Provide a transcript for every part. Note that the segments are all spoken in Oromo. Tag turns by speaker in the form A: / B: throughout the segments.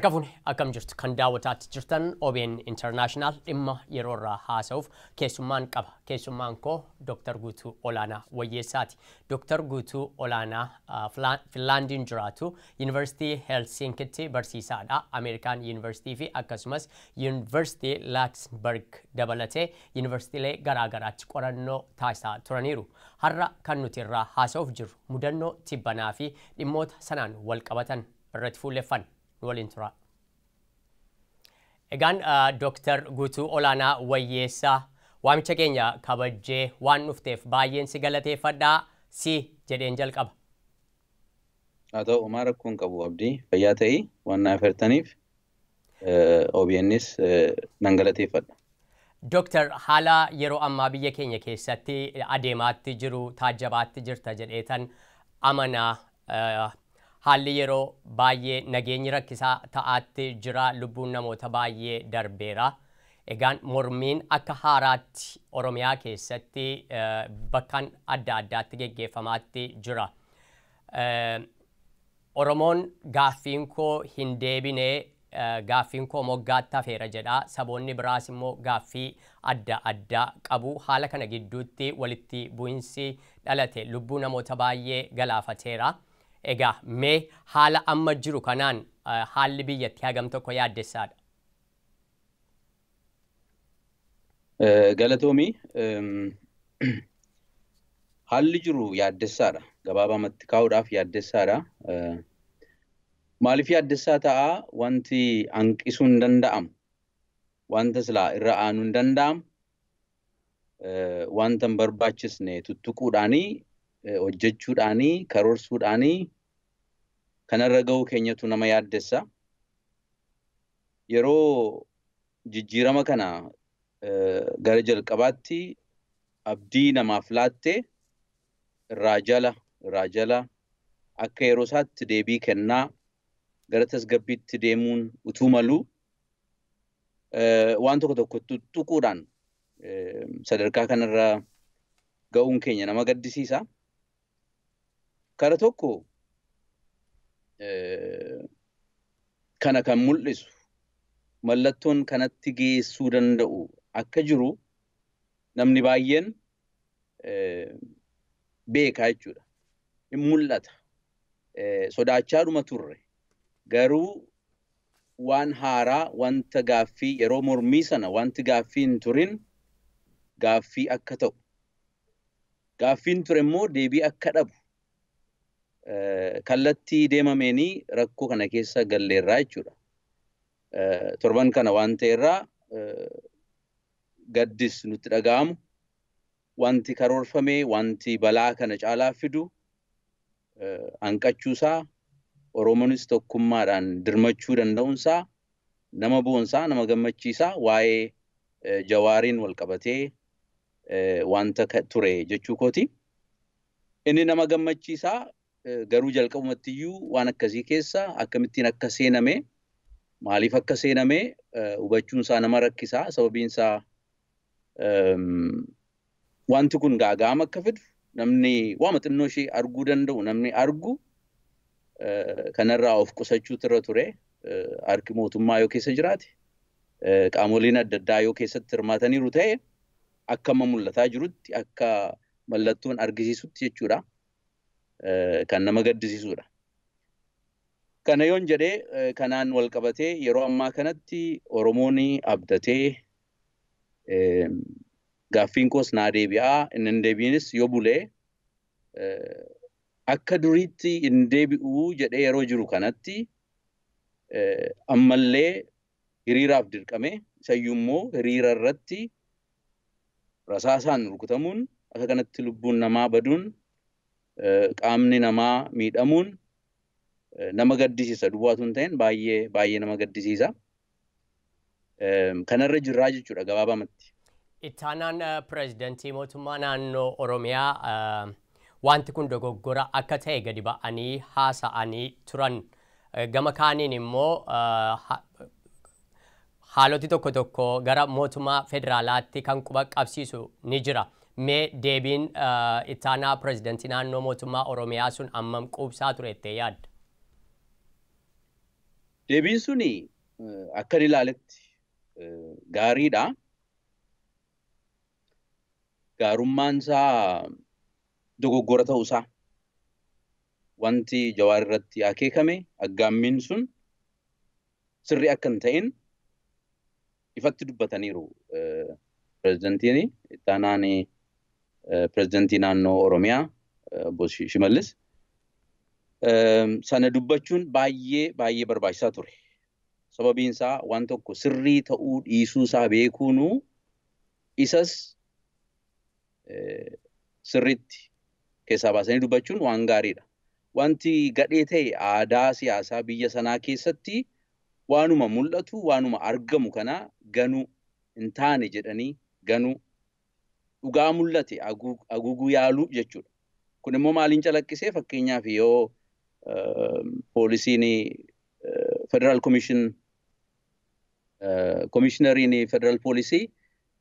A: Harka fuune akkam jirtu kan daawwataatti jirtan OBN International dhimma yeroo irraa haasa'uuf keessummaan qaba. Keessummaan koo Dr. Guutuu Olaanaa Wayyeessaati. Dr. Guutuu Olaanaa Finlaandiin jiraatu, Yuunivarsiitii Helsinkitti barsiisaadha. Ameerikaan Yuunivarsiitii fi akkasumas Yuunivarsiitii Laaksberg dabalatee yuunivarsiitiilee garaagaraatti qorannoo taasisaa turaniiru. Har'a kan nuti irraa haasa'uuf jirru mudannoo tibbanaa fi dhimmoota sanaan wal qabatan irratti fuulleffanna. Waliin tura. Egaan Dr. Guutuu Olaanaa Wayyeessaa, waamicha keenya kabajjee waan dhufteef baay'een si galateeffadhaa si jedheen jalqaba.
B: Haa ta'u, homaa rakkoon qabu Abdii, fayyaa ta'ii. Waan na affeertaniif OBNs nan galateeffadha.
A: Dooktar, haala yeroo ammaa biyya keenya keessatti adeemaatti jiru taajjabaatti jirta jedheetan amanaa. Haalli yeroo baay'ee nageenyi rakkisaa ta'aatti jira, lubbuun namoota baay'ee darbeera. Egaan mormiin akka haaraatti Oromiyaa keessatti bakkaan adda addaatti geggeeffamaatti jira. Oromoon gaaffiin koo hin deebinee, gaaffiin koo moggaatti hafeera jedha. Saboonni biraas immoo gaaffii adda addaa qabu. Haala kana gidduutti walitti bu'insi dhalate lubbuu namoota baay'ee galaafateera. Egaa mee haala amma jiru kanaan haalli biyyattii hagam tokko yaaddessaadha?
B: Galatoomii, haalli jiru yaaddessaadha. Gabaabamatti kaa'uudhaaf yaaddessaadha. Maaliif yaaddessaa ta'a? Wanti hanqisuu hin danda'amu. Wanta silaa irra aanuu hin danda'amu. Wanta hin barbaachisne tuttuquudhaanii, hojjechuudhaanii, karoorsuudhaanii kanarra ga'uu keenyatu nama yaaddessa. Yeroo jijjiirama kana gara jalqabaatti abdii namaaf laatte irraa jala irraa jala akka yeroo isaatti deebii kennaa gara tasgabbiitti deemuun utuu maluu, waan tokko tokko tuttuquudhaan sadarkaa kanarra ga'uun keenya nama gaddisiisa. Kara tokko kana kan mul'isu mallattoon kanatti geessuu danda'u akka jiru namni baay'een beekaa jechuudha. In mul'ata. Sodaachaadhuma turre. Garuu waan haaraa, wanta gaaffii yeroo mormii sana wanti gaaffii hin turin gaaffii akka ta'u. Gaaffiin ture immoo deebii akka dhabu. Kallattii deemameenii rakkoo kana keessa galleerraa jechuudha. Torban kana waan ta'erraa gaddis nutti dhaga'amu, wanti karoorfame, wanti balaa kana caalaa fidu hanqachuusaa, Oromoonis tokkummaadhaan dirmachuu danda'uunsaa nama boonsaa, nama gammachiisaa, waa'ee Jawaariin wal qabatee wanta ture jechuu kooti. Inni nama gammachiisaa garuu jalqabumattiyyuu waan akkasii keessa akkamittiin akka seename, maaliif akka seename hubachuunsaa nama rakkisaa. Sababiinsaa wanti kun gaaga'ama akka fidu namni waama xinnoo ishee arguu danda'u, namni argu kanarraa of qusachuutu irra ture. Harki mootummaa yoo keessa jiraate, qaamoliin adda addaa yoo keessatti hirmaataniiru ta'e, akka amma mul'ataa jirutti, akka mallattoon argisiisutti jechuudha. Kan nama gaddisiisudha. Kana yoon jedhee, kanaan wal qabatee yeroo ammaa kanatti Oromoon abdatee gaaffiin koos naa deebi'aa, inni hin deebi'inis yoo bulee akka duriitti hin deebi'uu jedhee yeroo jiru kanatti, ammallee hiriiraaf dirqame, isayyuu immoo hiriira irratti rasaasaan rukutamuun, akka kanatti lubbuun namaa baduun, qaamni namaa miidhamuun nama gaddisiisa duwwaatu hin ta'in, baay'ee baay'ee nama gaddisiisa. Kanarra jirraa jechuudha gabaabamatti.
A: Ittaanaan pireezidantii mootummaa naannoo Oromiyaa wanti kun dogoggora akka ta'e gadi ba'anii haasa'anii turan. Gama kaaniin immoo haaloti tokko tokko gara mootummaa federaalaatti kan quba qabsiisu ni jira. Mee deebiin ittaanaa pireezidantii naannoo mootummaa Oromiyaa sun ammam quubsaa ture jettee yaadda?
B: Deebiin suni akka ilaaletti gaariidha. Gaarummaan isaa dogoggora ta'uusaa wanti Jawaar irratti akeekame aggaammiin sun sirrii akka hin ta'in ifatti dubbataniiru. Pireezidantiin ittaanaan pireezidantii naannoo Oromiyaa obbo Shimallis sana dubbachuun baay'ee baay'ee barbaachisaa ture. Sababiin isaa waan tokko sirrii ta'uu dhiisuu isaa beekuunuu isas sirriitti keessaa baasanii dubbachuun waan gaariidha. Wanti gadhee ta'e aadaa siyaasaa biyya sanaa keessatti waanuma mul'atu, waanuma argamu kana ganuu hin taane jedhanii ganuu dhugaa mul'ate haguuguu yaaluu jechuudha. Kun immoo maaliin calaqqisee fakkeenyaaf yoo poolisiin federal commission komishinariin federal poolisii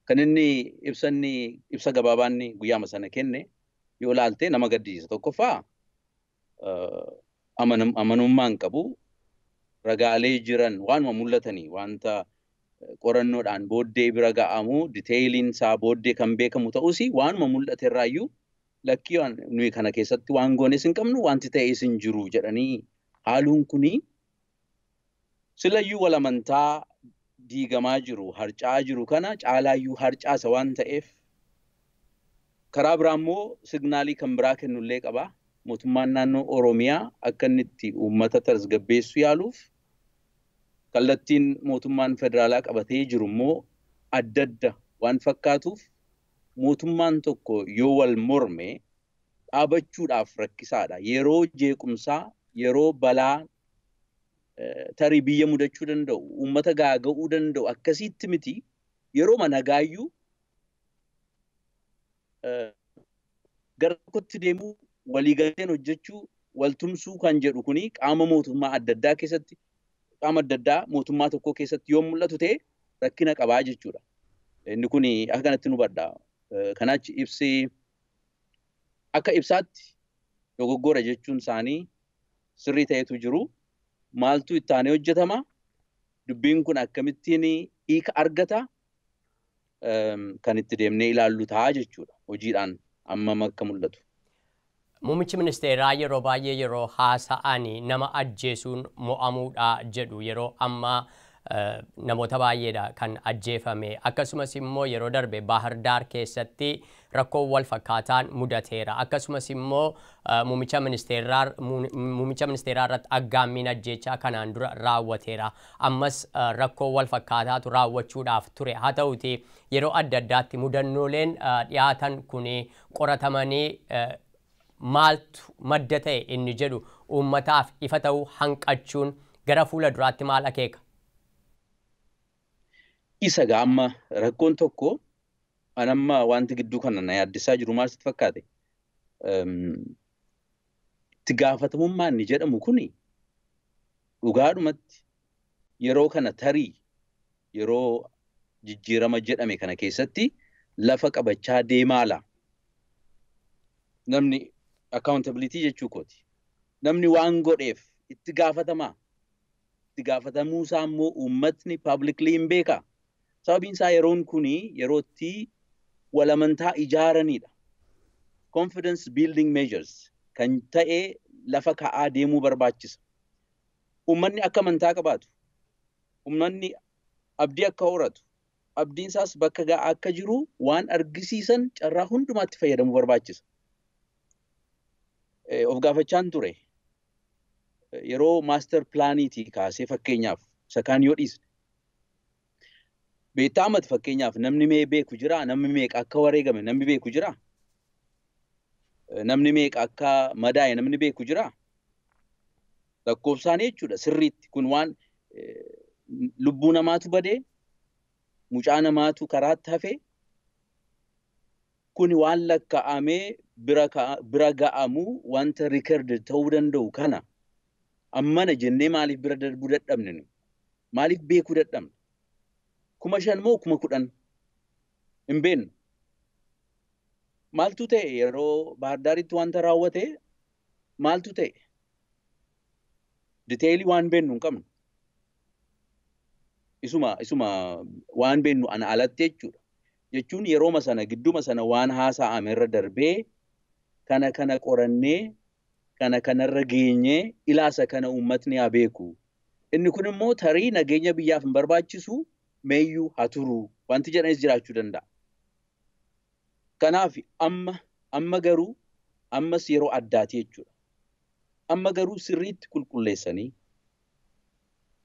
B: kan inni ibsanni ibsa gabaabaanni guyyaama sana kenne yoo ilaalte nama gaddisiisa. Tokkoffaa amanummaan qabu ragaalee jiran waanuma mul'atanii wanta qorannoodhaan booddee bira ga'amu diteeyiliin isaa booddee kan beekamu ta'us waanuma mul'ate irraayyuu lakkii nuyi kana keessatti waan goones hin qabnu wanti ta'es hin jiru jedhanii haaluun kuni silayyuu walamantaa diigamaa jiru harca'aa jiru kana caalaayyuu harcaasa waan ta'eef karaa biraa immoo signaalii kan biraa kennullee qaba. Mootummaan naannoo Oromiyaa akka inni itti uummata tasgabbeessu yaaluuf kallattiin mootummaan federaalaa qabatee jiru immoo adda adda waan fakkaatuuf mootummaan tokko yoo wal morme dhaabachuudhaaf rakkisaadha. Yeroo jeequmsaa, yeroo balaa tarii biyya mudachuu danda'u, uummata gaaga'uu danda'u akkasitti miti yeroo nagaayyuu gara tokkotti deemuu waliigalteen hojjechuu waltumsuu kan jedhu kuni qaama mootummaa adda addaa keessatti qaama adda addaa mootummaa tokko keessatti yoo mul'atu ta'e rakkina qabaa jechuudha. Inni kun akka kanatti nu hubadha. Kanaachi ibsi akka ibsaatti dogoggora jechuun isaanii sirrii ta'etu jiru. Maaltu itti aanee hojjetama? Dubbiin kun akkamittiin hiika argata? Kan itti deemnee ilaallu ta'a jechuudha. Hojiidhaan ammam akka mul'atu.
A: Muummichi ministeeraa yeroo baay'ee yeroo haasa'an nama ajjeesuun mo'amuudha jedhu yeroo ammaa namoota baay'eedha kan ajjeefame. Akkasumas immoo yeroo darbe Baahir Daar keessatti rakkoo wal fakkaataan mudateera. Akkasumas immoo muummicha ministeeraa irratti aggaammiin ajjeechaa kanaan dura raawwateera. Ammas rakkoo wal fakkaataatu raawwachuudhaaf ture. Haa ta'uti yeroo adda addaatti mudannooleen dhiyaatan kun qoratamanii maaltu madda ta'e inni jedhu uummataaf ifa ta'uu hanqachuun gara fuula duraatti maal akeeka?
B: Isa amma rakkoon tokko anamma wanti gidduu kana na yaaddisaa jiru maal sitti fakkaate? Itti gaafatamummaa inni jedhamu kuni dhugaadhumatti yeroo kana tarii yeroo jijjiirama jedhame kana keessatti lafa qabachaa deemaala. Namni accountability jechuu kooti. Namni waan godheef itti gaafatamaa. Itti gaafatamuu isaa immoo uummatni publicly hin beeka. Sababiin isaa yeroon kuni yeroo itti walamantaa ijaaranidha. Confidence building measures kan ta'e lafa ka'aa deemuu barbaachisa. Uummanni akka amantaa qabaatu, uummanni abdii akka horatu, abdiin isaas bakka ga'aa akka jiru waan argisiisan carraa hundumaatti fayyadamuu barbaachisa. Of gaafachaan ture. Yeroo maaster pilaaniitii kaasee fakkeenyaaf isa kaan yoo dhiisne. Beektaa amati fakkeenyaaf namni mee beeku jira, namni meeqa akka wareegame namni beeku jira. Namni meeqa akka madaa'e namni beeku jira. Lakkoofsaan jechuudha sirriitti kun waan lubbuu namaatu badee, mucaa namaatu karaatti hafe, kun waan lakkaa'amee bira ga'amu wanta rikard ta'uu danda'u kana ammana jennee maaliif bira darbuu dadhabne nu? Maaliif beekuu dadhabne? 5,000 moo 10,000 hin beeknu. Maaltu ta'e yeroo Baahir Daaritti wanta raawwate maaltu ta'e? Diteeyilii waan beeknu hin qabnu. Isuma waan beennu ana alatti jechuudha. Jechuun yerooma sana gidduma sana waan haasa'ame irra darbee kana kana qorannee kana kanarra geenyee ilaasa kana uummatni haa beeku. Inni kun immoo tarii nageenya biyyaaf hin barbaachisu meeyyuu haa turu wanti jedhanis jiraachuu danda'a. Kanaaf amma garuu ammas yeroo addaati jechuudha. Amma garuu sirriitti qulqulleessanii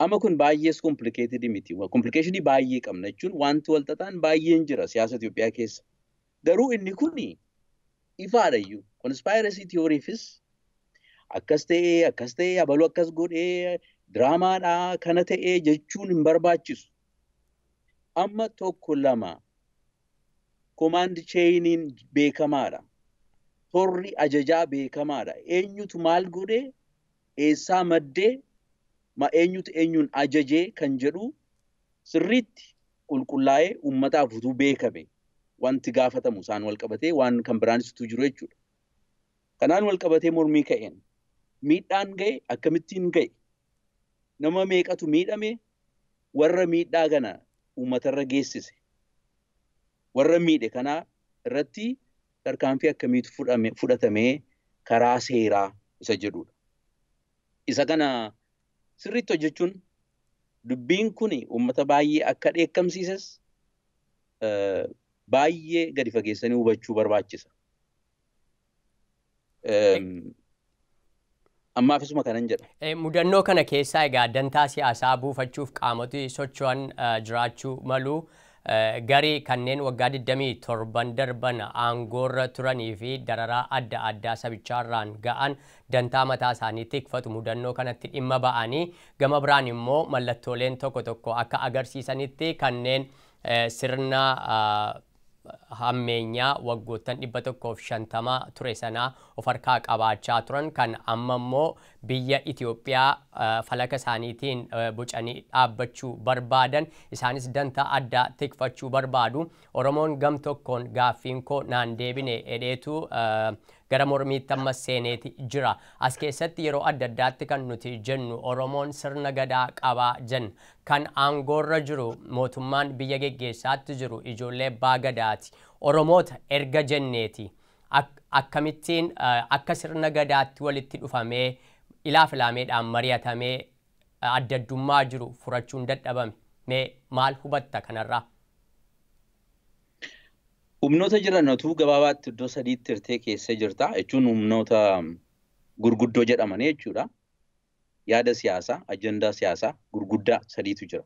B: amma kun baay'ees complicated miti. Complicationii baay'ee qabna jechuun wanti wal xaxaan baay'een jira siyaasa Itoophiyaa keessa. Garuu inni kun ifaadha iyyuu. Conspiracy theoryfis akkas ta'ee abaluu akkas godhee diraamaadha kana ta'ee jechuun hin barbaachisu. Amma 1 2 command chainiin beekamaadha. Torri ajajaa beekamaadha. Eenyutu maal godhee eessaa maddee ma eenyutu eenyuun ajajee kan jedhu sirriitti qulqullaa'ee uummataaf utuu beekame wanti gaafatamu isaan wal qabatee waan kan biraanis utuu jiru jechuudha. Kanaan wal qabatee mormii ka'een miidhaan ga'e akkamittiin ga'e nama meeqatu miidhame warra miidhaa kana uummatarra geessise warra miidhe kanaa irratti tarkaanfii akkamiitu fudhatamee karaa seeraa isa jedhudha. Isa kana sirriitti hojjechuun dubbiin kun uummata baay'ee akka dheekkamsiises baay'ee gadi fageessanii hubachuu barbaachisa. Ammaaf isuma kanan jedha.
A: Mudannoo kana keessaa egaa dantaa siyaasaa buufachuuf qaamoti socho'an jiraachuu malu. Garii kanneen waggaa 27 darban aangoorra turanii fi dararaa adda addaa sabichaarraan ga'an dantaa mataa isaanii tikfatu mudannoo kanatti dhimma ba'anii gama biraan immoo mallattooleen tokko tokko akka agarsiisanitti kanneen sirna hammeenyaa waggoottan 150 ture sanaa of harkaa qabaachaa turan kan amma immoo biyya Itoophiyaa falaka isaaniitiin bocanii dhaabbachuu barbaadan isaanis dantaa addaa tikfachuu barbaadu. Oromoon gam tokkoon gaaffiin koo naan deebine edheetu gara mormiitti ammas seeneeti jira. As keessatti yeroo adda addaatti kan nuti jennu Oromoon sirna gadaa qabaa jenna. Kan aangoorra jiru mootummaan biyya geggeessaatti jiru ijoollee abbaa gadaati. Oromoota erga jenneeti. Akkamittiin akka sirna gadaatti walitti dhufamee ilaaf ilaameedhaan mari'atamee adda addummaa jiru furachuun dadhabame. Mee maal hubatta kanarraa?
B: Humnoota jiran utuu gabaabaatti iddoo sadiitti hirtee keessa jirta jechuun humnoota gurguddoo jedhamanii jechuudha. Yaada siyaasaa, ajandaa siyaasaa gurguddaa sadiitu jira.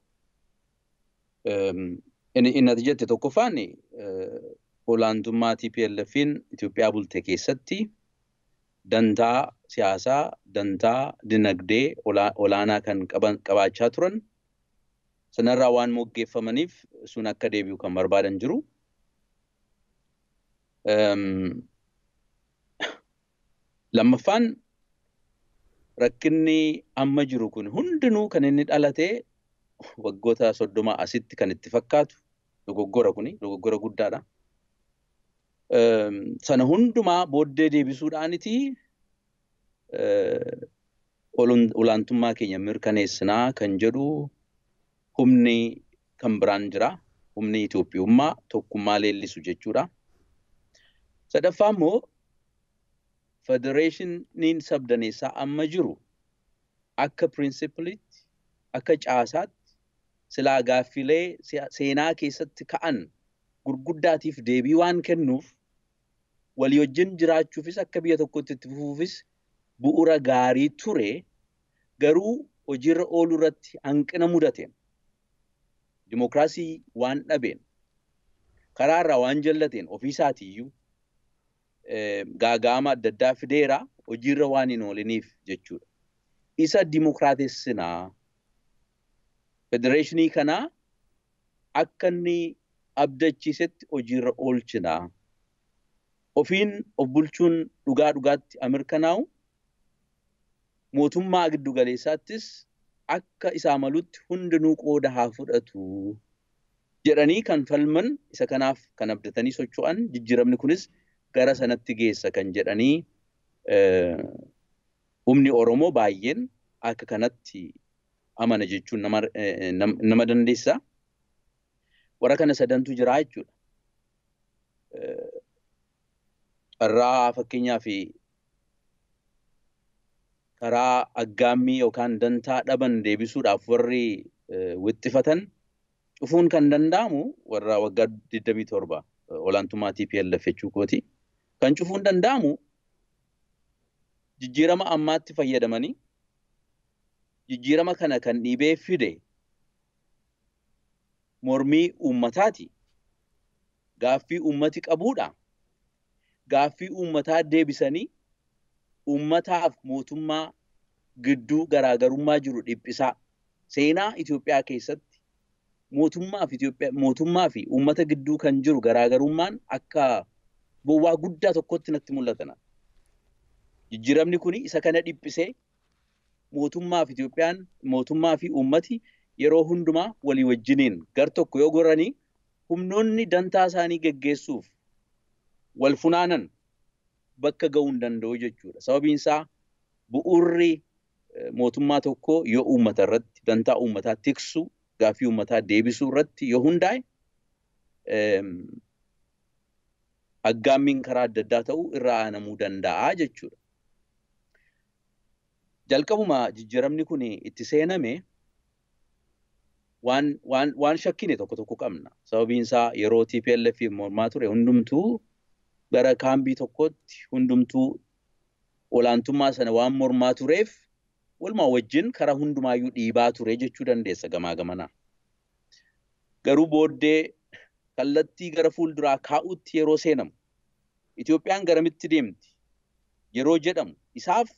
B: Inni ati jette tokkoffaan olaantummaa TPLF'n Itoophiyaa bulte keessatti dantaa siyaasaa, dantaa dinagdee olaanaa kan qabaachaa turan sanarraa waan moggeeffamaniif sun akka deebi'u kan barbaadan jiru. Lammaffaan rakkinni amma jiru kun hundinuu kan inni dhalate waggoota 30 asitti kan itti fakkaatu dogoggora kuni dogoggora guddaadha. Sana hundumaa booddee deebisuudhaaniti olaantummaa keenya mirkaneessinaa kan jedhu humni kan biraan jira. Humni Itoophiyummaa tokkummaa leellisu jechuudha. Sadaffaa immoo federeeshiniin sabdaneessaa amma jiru akka pirinsipiliitti akka caasaatti silaa gaaffilee seenaa keessatti ka'an gurguddaatiif deebii waan kennuuf walii wajjin jiraachuufis akka biyya tokkotti itti fufuufis bu'uura gaarii ture garuu hojiirra ooluu irratti hanqina mudateen dimookiraasii waan dhabeen karaarraa waan jallateen ofiisaatiiyyuu gaagaama adda addaa fideera hojiirra waan hin ooliniif jechuudha. Isa dimookiraatessinaa federeeshinii kanaa akka inni abdachiisetti hojiirra oolchinaa. Ofiin of bulchuun dhugaa dhugaatti mirkanaa'u mootummaa giddu galeessaattis akka isaa malutti hundinuu qooda haa fudhatu jedhanii kan falman isa kanaaf kan abdatanii socho'an jijjiiramni kunis gara sanatti geessa kan jedhanii humni Oromoo baay'een akka kanatti amana jechuun nama dandeessa. Warra kana sadantu jira jechuudha. Carraa fakkeenyaaf karaa aggaammii yookaan dantaa dhaban deebisuudhaaf warri wixxifatan cufuun kan danda'amu warra waggaa 27 olaantummaa TPLF jechuu kooti. Kan cufuun danda'amu jijjiirama ammaatti fayyadamanii jijjiirama kana kan dhiibee fide mormii uummataati. Gaaffii uummati qabuudha. Gaaffii uummataa deebisanii uummataaf mootummaa gidduu garaagarummaa jiru dhiphisaa. Seenaa Itoophiyaa keessatti mootummaa fi uummata gidduu kan jiru garaagarummaan akka bowwaa guddaa tokkotti natti mul'ata. Jijjiiramni kun isa kana dhiphisee mootummaa fi Itoophiyaan mootummaa fi uummati yeroo hundumaa walii wajjiniin gar tokko yoo goranii humnoonni dantaa isaanii geggeessuuf wal funaanan bakka ga'uu hin danda'u jechuudha. Sababiin isaa bu'uurri mootummaa tokkoo yoo uummata irratti dantaa uummataa tiksu gaaffii uummataa deebisuu irratti yoo hundaa'e aggaammiin karaa adda addaa ta'uu irraa aanamuu danda'a jechuudha. Jalqabuma jijjiiramni kun itti seename waan shakkine tokko tokko qabna. Sababiin isaa yeroo TPLF mormaa ture hundumtuu gara kaambii tokkotti hundumtuu olaantummaa sana waan mormaa tureef walumaa wajjin karaa hundumaayyuu dhiibaa ture jechuu dandeessa gamaa gamanaa. Garuu booddee kallattii gara fuulduraa kaa'utti yeroo seenamu Itoophiyaan garamitti deemti yeroo jedhamu isaaf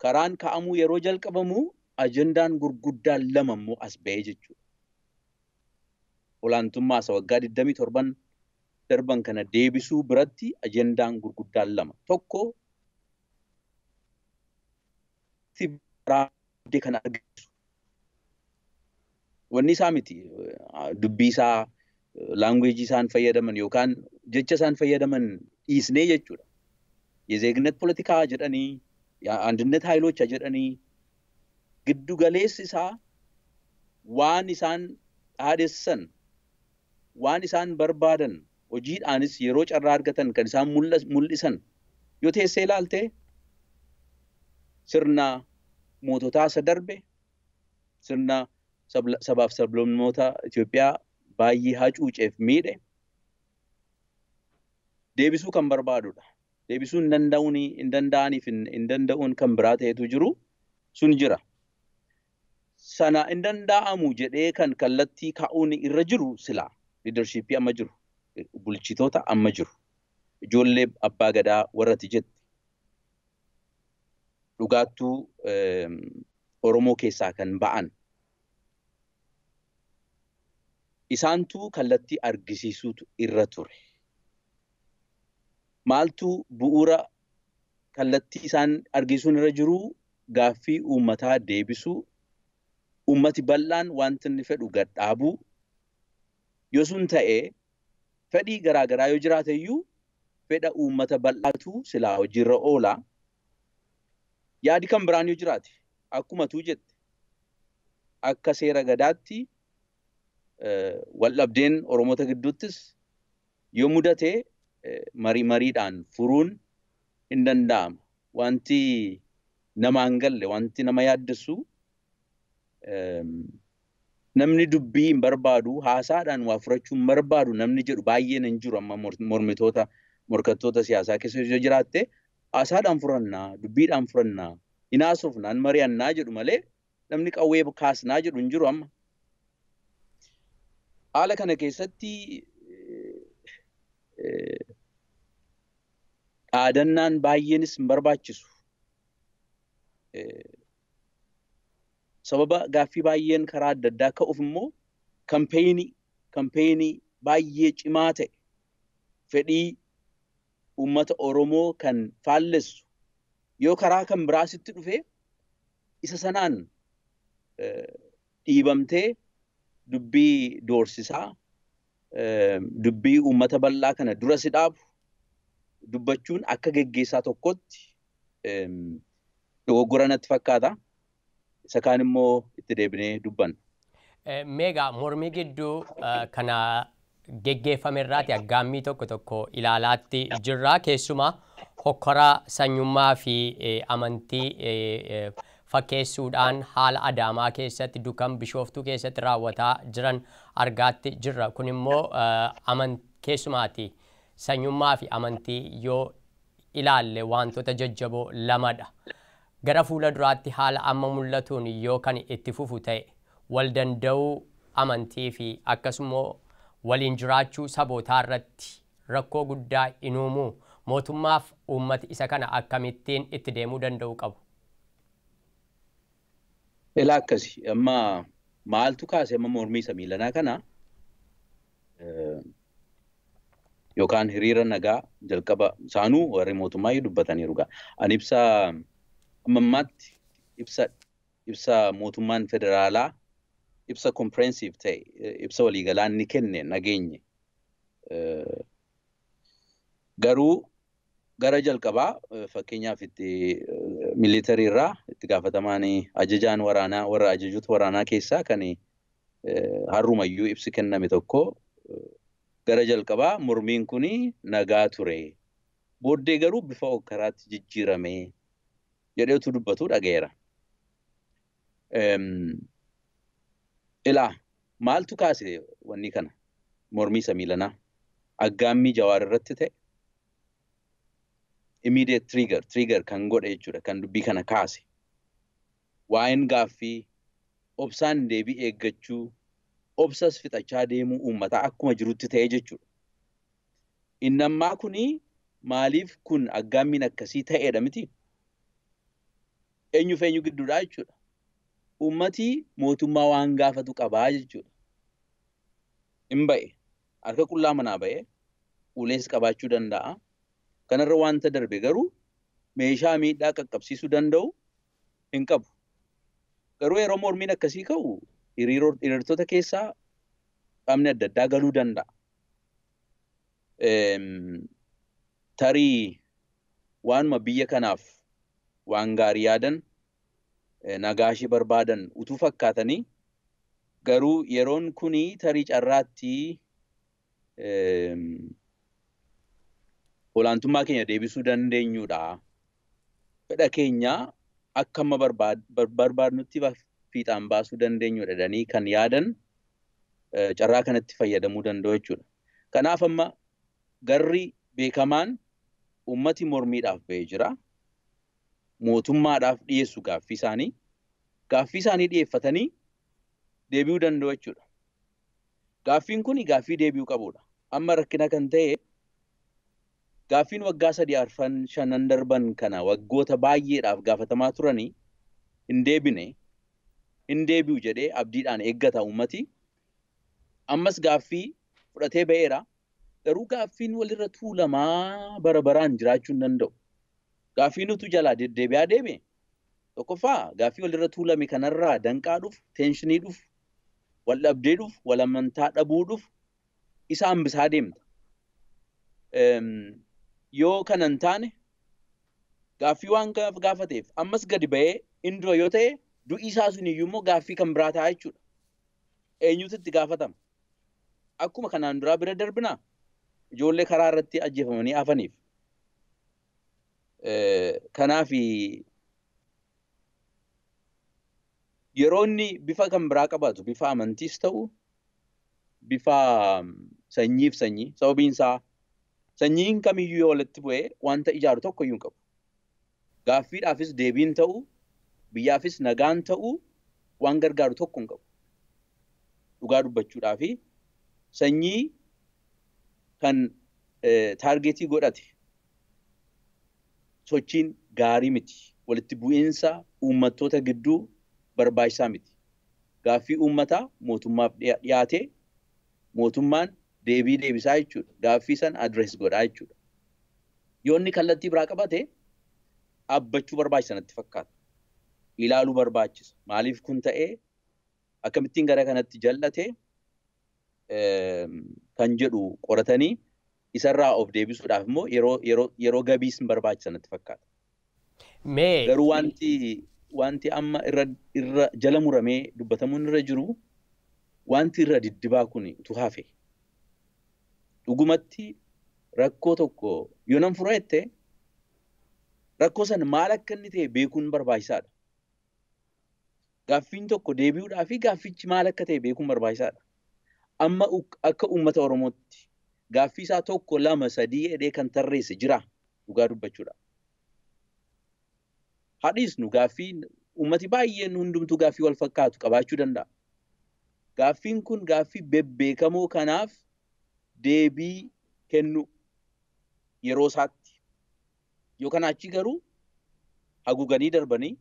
B: karaan kaa'amuu yeroo jalqabamu ajendaan gurguddaan lama immoo as ba'ee jechuudha. Olaantummaa isa waggaa 27 darban kana deebisuu biratti ajendaan gurguddaan lama. Tokko kan argisu. Wanni isaa miti dubbii isaa laanguweejii isaan fayyadaman yookaan jecha isaan fayyadaman dhiisnee jechuudha. የዜግነት ፖለቲካ jedhanii የአንድነት ኃይሎች jedhanii giddu galeessi isaa waan isaan dhaadessan waan isaan barbaadan hojiidhaanis yeroo carraa argatan kan isaan mul'isan yoo teessee ilaalte sirna moototaa isa darbe sirna sabaaf sablammoota Itoophiyaa baay'ee hacuuceef miidhe deebisuu kan barbaadudha. Deebisuu hin danda'aniif hin danda'uun kan biraa ta'etu jiru sun jira. Sana hin danda'amu jedhee kan kallattii kaa'uun irra jiru silaa liidarshiippii amma jiru bulchitoota amma jiru ijoollee abbaa gadaa warratti jette dhugaattuu Oromoo keessaa kan ba'an isaantu kallattii argisiisuutu irra ture. Maaltu bu'uura kallattii isaan argisiisuun irra jiru gaaffii uummataa deebisuu uummati bal'aan wanti inni fedhu gadhaabuu yoo sun ta'e fedhii garaagaraa yoo jiraate iyyuu fedha uummata bal'aatu silaa hojiirra oola. Yaadi kan biraan yoo jiraate akkuma tuu jette akka seera gadaatti wal dhabdeen Oromoota gidduuttis yoo mudate marii mariidhaan furuun hin danda'ama. Wanti nama hin galle wanti nama yaaddessu namni dubbii hin barbaadu haasaadhaan waa furachuu hin barbaadu namni jedhu baay'een hin jiru amma mormitoota morkattoota siyaasaa keessa yoo jiraatte haasaadhaan furannaa dubbiidhaan furannaa hin haasofnaan mari'annaa jedhu malee namni qawwee kaasnaa jedhu hin jiru amma. Haala kana keessatti dhaadannaan baay'eenis hin barbaachisu. Sababa gaaffii baay'een karaa adda addaa ka'uuf immoo kampeenii baay'ee cimaa ta'e fedhii uummata Oromoo kan faallessu yoo karaa kan biraasitti dhufe isa sanaan dhiibamtee dubbii doorsisaa dubbii uummata bal'aa kana dura si dhaabu dubbachuun akka geggeessaa tokkotti dogoggora natti fakkaata. Isa kaan immoo itti deebinee dubbanna.
A: Meegaa mormii gidduu kana geggeeffame irraati aggaammii tokko tokko ilaalaatti jirra. Keessumaa hokkora sanyummaa fi amantii fakkeessuudhaan haala Adaamaa keessatti, Dukan, Bishooftuu keessatti raawwataa jiran argaatti jirra. Kun immoo keessumaati sanyummaa fi amantii yoo ilaalle wantoota jajjaboo lamadha. Gara fuula duraatti haala amma mul'atuun yoo kan itti fufu ta'e, wal danda'uu amantii fi akkasuma waliin jiraachuu sabootaa irratti rakkoo guddaa in uumuu? Mootummaaf uummati isa kana akkamittiin itti deemuu danda'u qabu?
B: Ilaa, akkasi, amma maaltu kaase amma mormii isa miilanaa kana yookaan hiriira nagaa jalqaba isaanuu warri mootummaa dubbataniiru gaa. Ani ibsa amma ammaatti ibsa mootummaan federaalaa, ibsa comprehensive ta'e, ibsa waliigalaa inni kenne nageenye. Garuu gara jalqabaa, fakkeenyaaf, itti militarii irraa itti gaafatamaan ajajaan waraanaa, warra ajajoota waraanaa keessaa kan har'umayyuu ibsi kenname tokko, gara jalqabaa mormiin kun nagaa ture. Booddee garuu bifa hokkaraatti jijjiirame jedheetu dubbatu dhaga'eera. Ilaa, maaltu kaase wanni kana, mormii isa miilanaa? Aggaammii Jawaar irratti ta'e immediate trigger kan godhe jechuudha, kan dubbii kana kaase. Waa'een gaaffii obsaan deebii eeggachuu, obsas fixachaa deemuu uummataa akkuma jirutti ta'e jechuudha. Inni ammaa kuni maaliif kun aggaammiin akkasii ta'eedha miti? Eenyuuf eenyu gidduudha jechuudha. Uummati mootummaa waan gaafatu qabaa jechuudha. Hin ba'e. Harka qullaa manaa ba'e. Ulees qabaachuu danda'a. Kanarra wanta darbe garuu meeshaa miidhaa qaqqabsiisuu danda'u hin qabu. Garuu yeroo mormiin akkasii ka'u hiriirtota keessaa qaamni adda addaa galuu danda'a. Tarii waanuma biyya kanaaf waan gaarii yaadan, nagaa ishee barbaadan utuu fakkaatanii, garuu yeroon kuni tarii carraatti olaantummaa keenya deebisuu dandeenyudha. Fedha keenya akka amma barbaadnutti fiixaan baasuu dandeenyudha jedhanii kan yaadan carraa kanatti fayyadamuu danda'u jechuudha. Kanaaf amma garri beekamaan uummati mormiidhaaf ba'ee jira. Mootummaadhaaf dhiyeessu gaaffii isaanii. Gaaffii isaanii dhiyeeffatanii deebi'uu danda'u jechuudha. Gaaffiin kun gaaffii deebi'uu qabudha. Amma rakkina kan ta'e, gaaffiin waggaa 3, 4, 5 darban kana waggoota baay'eedhaaf gaafatamaa turanii hin deebine, hin deebi'u jedhee abdiidhaan eeggata uummati. Ammas gaaffii fudhatee ba'eera. Garuu gaaffiin walirra tuulamaa bara baraan jiraachuu hin danda'u. Gaaffiin utuu jalaa deddeebi'aa deeme, tokkoffaa gaaffii walirra tuulame kanarraa danqaa dhufu, tension dhufu, wal dhabdee dhufu, wal amantaa dhabuu dhufu isa hambisaa deemta. Yoo kana hin taane, gaaffii waan gaafateef ammas gadi ba'ee inni dura yoo ta'e, du'i isaa sun iyyuu immoo gaaffii kan biraa ta'a jechuudha. Eenyutu itti gaafatama? Akkuma kanaan duraa bira darbinaa ijoollee karaa irratti ajjeefamanii hafaniif. Kanaaf yeroo inni bifa kan biraa qabaatu, bifa amantiis ta'u, bifa sanyiif sanyii, sababiin isaa sanyiin kamiyyuu yoo walitti bu'ee wanta ijaaru tokko iyyuu hin qabu. Gaaffiidhaafis deebiin ta'u, biyyaafis nagaan ta'u, waan gargaaru tokko hin qabu. Dhugaa dubbachuudhaafi sanyii kan target godhate sochiin gaarii miti. Walitti bu'iinsa uummattoota gidduu barbaachisaa miti. Gaaffii uummataa mootummaaf dhiyaate mootummaan deebii deebisaa jechuudha. Gaaffii san address godhaa jechuudha. Yoo inni kallattii biraa qabate, dhaabbachuu barbaachisa natti fakkaata. Ilaaluu barbaachisa. Maaliif kun ta'ee, akkamittiin gara kanatti jal'ate kan jedhu qoratanii isarraa of deebisuudhaaf immoo yeroo gabiis hin barbaachisa natti fakkaata.
A: Mee
B: Garuu wanti Wanti amma irra jala muramee dubbatamuun irra jiru wanti irra diddibaa kun utuu hafe. Dhugumatti rakkoo tokko yoo nan fura jette rakkoo sana maal akka inni ta'e beekuun barbaachisaadha. Gaaffiin tokko deebi'uudhaa fi gaaffichi maal akka ta'e beekuun barbaachisaadha. Amma akka uummata Oromootti gaaffii isaa 1, 2, 3 jedhee kan tarreesse jira dhugaa dubbachuudha. Hadhiisnu gaaffii uummati baay'een hundumtuu gaaffii wal fakkaatu qabaachuu danda'a. Gaaffiin kun gaaffii bebbeekamoo kanaaf deebii kennu yeroo isaatti. Yoo kana achi garuu haguuganii darbanii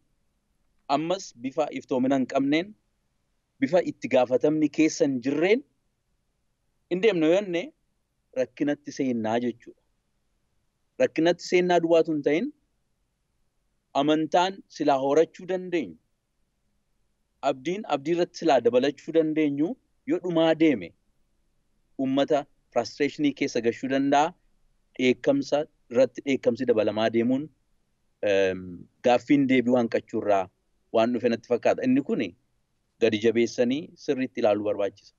B: ammas bifa iftoomina hin qabneen bifa itti gaafatamni keessa hin jirreen hin deemnu yoo jenne rakkinatti seennaa jechuudha. Rakkinatti seennaa duwwaatu hin ta'in amantaan silaa horachuu dandeenyu, abdiin abdii irratti silaa dabalachuu dandeenyu yoo dhumaa deeme uummata frustrationii keessa gashuu danda'a. Dheekkamsa irratti dheekkamsi dabalamaa deemuun gaaffiin deebii waan qachuurraa waan dhufe natti fakkaata. Inni kun gadi jabeessanii sirriitti ilaaluu barbaachisa.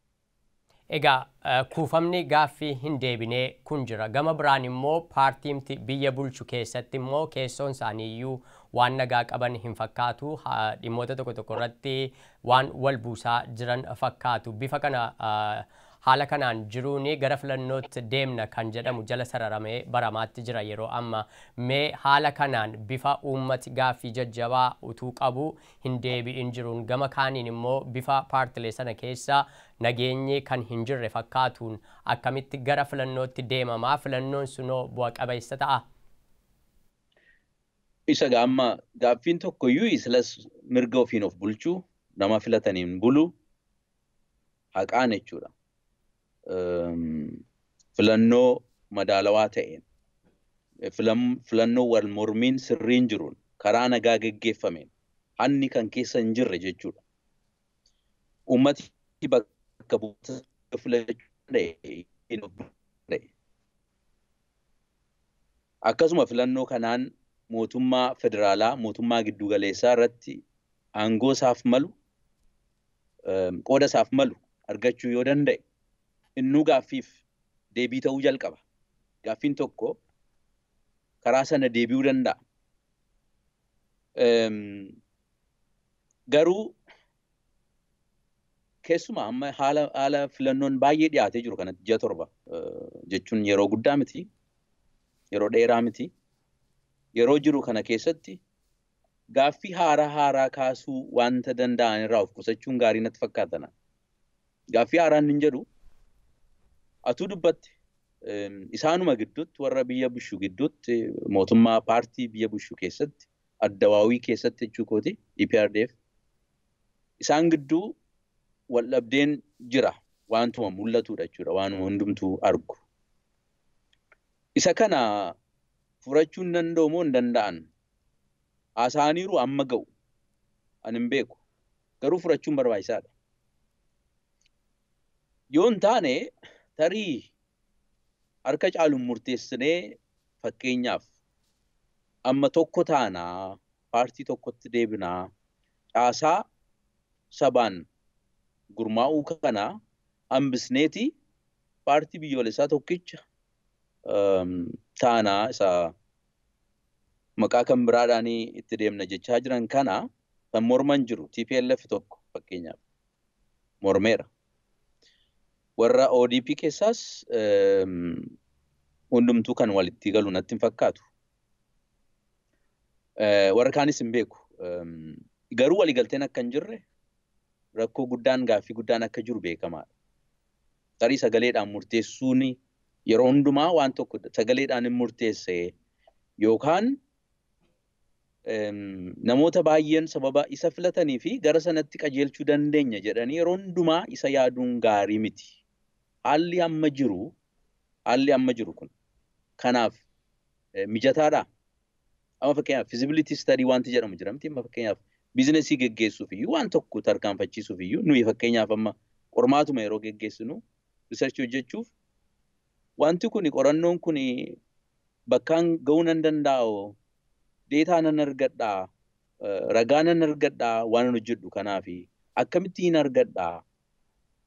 A: Egaa kuufamni gaaffii hin deebinee kun jira. Gama biraan immoo paartiimti biyya bulchu keessatti immoo keessoon isaaniiyyuu waan nagaa qaban hin fakkaatu. Dhimmoota tokko tokko irratti waan wal buusaa jiran fakkaatu. Bifa kana haala kanaan jiruun gara filannootti deemna kan jedhamu jala sararamee baramaatti jira yeroo amma. Mee haala kanaan bifa uummati gaaffii jajjabaa utuu qabu hin deebi'in jiruun gama kaaniin immoo bifa paartilee sana keessa nageenyi kan hin jirre fakkaatuun akkamitti gara filannootti deemamaa? Filannoon sunoo bu'a qabeessa ta'a?
B: Isa amma gaaffiin tokkoyyuu isilas mirga ofiin of bulchuu nama filataniin bulu haqaan jechuudha. Filannoo madaalawaa ta'een, filannoo wal mormiin sirriin jiruun, karaa nagaa geggeeffameen, hanni kan keessa hin jirre jechuudha. Uummati bakka bu'oota filachuu danda'e. Akkasuma filannoo kanaan mootummaa federaalaa, mootummaa giddugaleessaa irratti aangoo isaaf malu, qooda isaaf malu argachuu yoo danda'e innuu gaaffiif deebii ta'uu jalqaba. Gaaffiin tokko karaa sana deebi'uu danda'a. Garuu keessumaa amma haala filannoon baay'ee dhiyaatee jiru kanatti ji'a 7 jechuun yeroo guddaa miti, yeroo dheeraa miti. Yeroo jiru kana keessatti gaaffii haaraa kaasuu wanta danda'an irraa of qusachuun gaarii natti fakkaata. Gaaffii haaraan hin jedhu atuu dubbatte isaanuma gidduutti warra biyya bushuu gidduutti mootummaa paartii biyya bushuu keessatti addawaawii keessatti jechuu kooti EPRDF isaan gidduu wal dhabdeen jira waantuma mul'atudha jechuudha waanuma hundumtuu argu. Isa kana furachuu hin danda'u moo hin danda'an? Haasa'aniiru amma ga'u ani hin beeku garuu furachuun barbaachisaadha. Yoo hin taane tarii harka caaluun murteessinee fakkeenyaaf amma tokko taanaa paartii tokkotti deebinaa caasaa sabaan gurmaa'uu kana hambisneeti paartii biyyoolessaa tokkicha taanaa isa maqaa kan biraadhaan itti deemna jechaa jiran kana kan morman jiru TPLF tokko fakkeenyaaf mormeera. Warra ODP keessaas hundumtuu kan walitti galu natti hin fakkaatu. Warra kaanis hin beeku. Garuu waliigalteen akka hin jirre rakkoo guddaan gaaffii guddaan akka jiru beekamaadha. Tarii sagaleedhaan murteessuun yeroo hundumaa waan tokko sagaleedhaan hin murteesse yookaan namoota baay'een sababa isa filatanii fi gara sanatti qajeelchuu dandeenya jedhanii yeroo hundumaa isa yaaduun gaarii miti. Haalli amma jiru kun kanaaf mijataadha. Amma fakkeenyaaf feasibility study wanti jedhamu jira miti. Amma fakkeenyaaf biizinesii geggeessuuf iyyuu waan tokko tarkaanfachiisuuf iyyuu nuyi fakkeenyaaf amma qormaatuma yeroo geggeessinu riisarchii hojjechuuf wanti kun qorannoon kun bakkaan ga'uu nan danda'o, deetaa nan argadhaa, Ragaa nan argadhaa waan hojjedhu kanaafi akkamittiin argadhaa?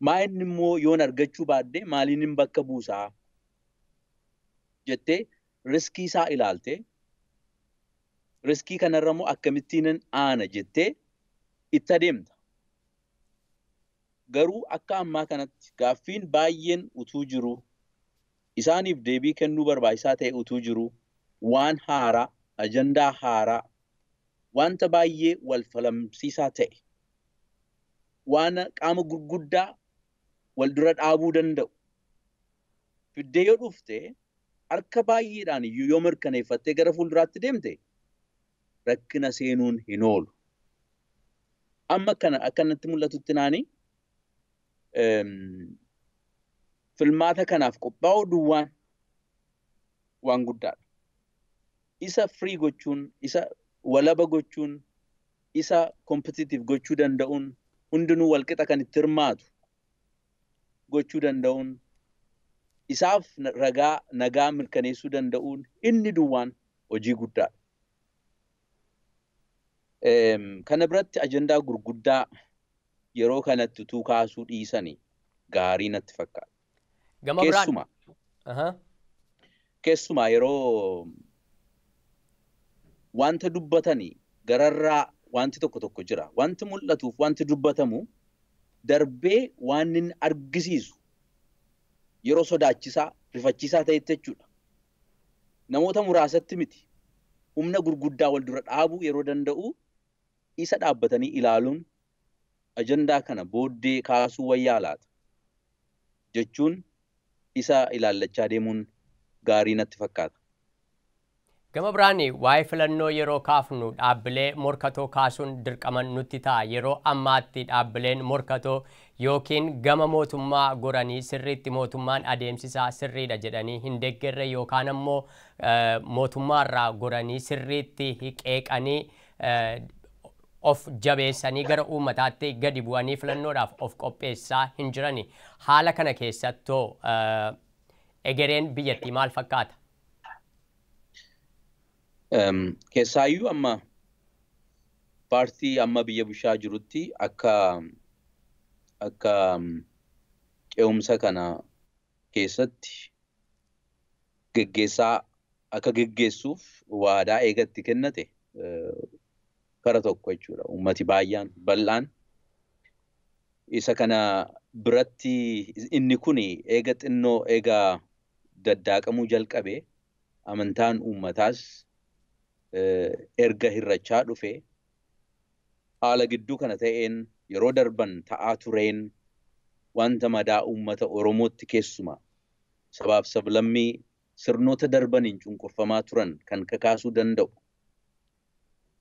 B: Maa inni immoo yoon argachuu baadhee maaliin hin bakka buusaa? Jettee riskii isaa ilaalte riskii kanarra immoo akkamittiin aana jettee itti adeemta. Garuu akka ammaa kanatti gaaffiin baay'een utuu jiru isaaniif deebii kennuu barbaachisaa ta'e utuu jiru waan haaraa, ajandaa haaraa, wanta baay'ee wal falamsiisaa ta'e, waan qaama gurguddaa wal dura dhaabuu danda'u fiddee yoo dhufte harka baay'eedhaan iyyuu yoo mirkaneeffattee gara fuulduraatti deemte rakkina seenuun hin oolu. Amma kana akkanatti mul'atutti naani filmaata kanaaf qophaa'uu duwwaan waan guddaadha. Isa free gochuun, isa walaba gochuun, isa competitive gochuu danda'uun, hundinuu walqixa kan itti hirmaatu gochuu danda'uun, isaaf ragaa nagaa mirkaneessuu danda'uun inni duwwaan hojii guddaadha. Kana biratti ajandaa gurguddaa yeroo kanatti utuu kaasuu dhiisanii gaarii natti fakkaata. Keessumaa yeroo wanta dubbatanii gararraa wanti tokko tokko jira. Wanti mul'atuuf wanti dubbatamu darbee waan inni argisiisu yeroo sodaachisaa, rifachiisaa ta'etti jechuudha. Namoota muraasatti miti. Humna gurguddaa wal dura dhaabuu yeroo danda'u isa dhaabbatanii ilaaluun ajandaa kana booddee kaasuu wayyaa laata jechuun isa ilaallachaa deemuun gaarii natti fakkaata.
A: Gama biraan waa'ee filannoo yeroo kaafnu dhaabbilee morkatoo kaasuun dirqama nutti ta'a. Yeroo ammaatti dhaabbileen morkatoo yookiin gama mootummaa goranii sirriitti mootummaan adeemsisaa sirriidha jedhanii hin deeggarre yookaan ammoo mootummaarraa goranii sirriitti qeeqanii of jabeessanii gara uummataatti gadi bu'anii filannoodhaaf of qopheessaa hin jirani. Haala kana keessattoo egereen biyyattii maal fakkaata?
B: Keessaayyuu amma paartii amma biyya bulchaa jirutti akka ce'umsa kana keessatti geggeessaa akka geggeessuuf waadaa eegatti kennate kara tokko jechuudha. Uummati baay'aan bal'aan isa kana biratti inni kun eega xinnoo eega daddaaqamuu jalqabe amantaan uummataas erga hirrachaa dhufe haala gidduu kana ta'een yeroo darban ta'aa tureen wanta madaa uummata Oromootti keessumaa sabaaf sablammii sirnoota darbaniin cunqurfamaa turan kan kakaasuu danda'u.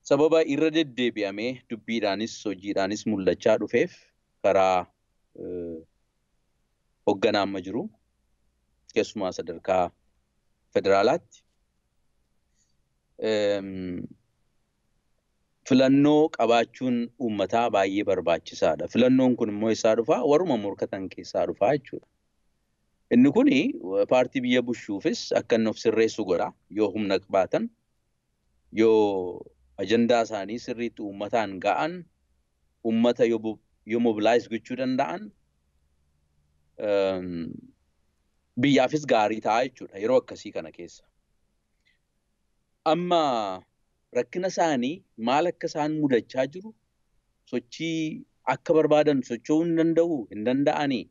B: Sababa irra deddeebi'amee dubbiidhaanis hojiidhaanis mul'achaa dhufeef karaa hoogganaa amma jiru keessumaa sadarkaa federaalaatti filannoo qabaachuun uummataa baay'ee barbaachisaadha. Filannoon kun immoo eessaa dhufaa? Warruma morkatan keessaa dhufaa jechuudha. Inni kun paartii biyya bushuufis akka inni of sirreessu godha. Yoo humna qabaatan, yoo ajandaa isaanii sirriitti uummataan ga'an, uummata yoo mobilaayiz gochuu danda'an, biyyaafis gaarii ta'a jechuudha yeroo akkasii kana keessa. Amma rakkina isaanii maal akka isaan mudachaa jiru, sochii akka barbaadan socho'uu hin danda'u, hin danda'anii,